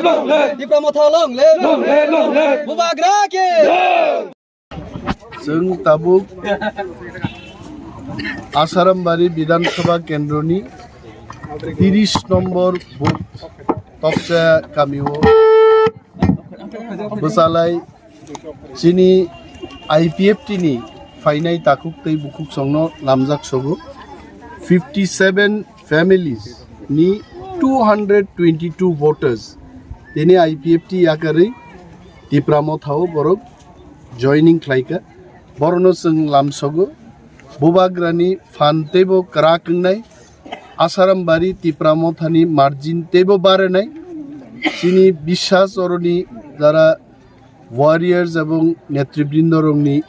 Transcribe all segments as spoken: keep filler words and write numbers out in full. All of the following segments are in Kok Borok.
Tipra Motha long live! Bubagra ki! Chwng tabuk Asarambari Bidhan Sabha Kendroni tiris nombor booth Toksa kamio bwchalai chini I P F T ni phainai takhuk tei bukhuk songno lamjak sogo. Fifty seven families ni two hundred twenty two voters tini I P F T yakarwi Tipra Motha o borok joining khlaikha. Borokno chwng lamsogo, Bubagrani phan teibo kwrak wngnai, Asarambari Tipra Mothani margin teibo barenai. Chini biswas oroni jara warriors ebong netribrindarokni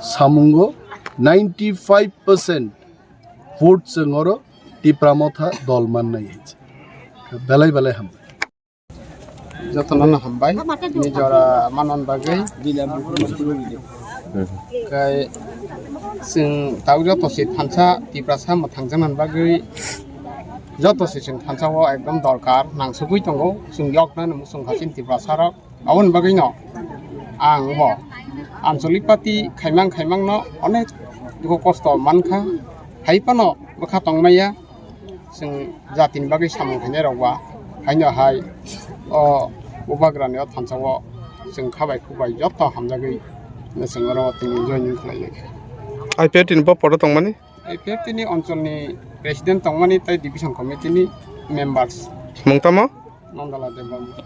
samungo ninety five percent vote chwng oro Tipra Motha dol mannai hinwi. Belai belai hambai. Jotono no hambai, nijora manon bagwi. Kai chwng tau joto se thansa Tiprasa mwthangjaknani bagwi joto se chwng thansa o ekdom dorkar nangsugwi tongo, chwng yoknani muchung kha chini Tiprasa rok. Aboni bagwino ang bo ancholik party khaimang khaimangno onek dukhu kosto mankha, hai phano bwkha tongmaya. Chwng jatini bagwi samung khainai rok ba haino hai o Bubagrani o thansa o chwng kha bai khuk bai joto hamjagwi chwng oro tini joining khlai lai kha. I P F T ni bo poto tongmani? I P F T ni oncholni president tongmani tei division committee ni members. Mung tamo? Nandala Debbarma.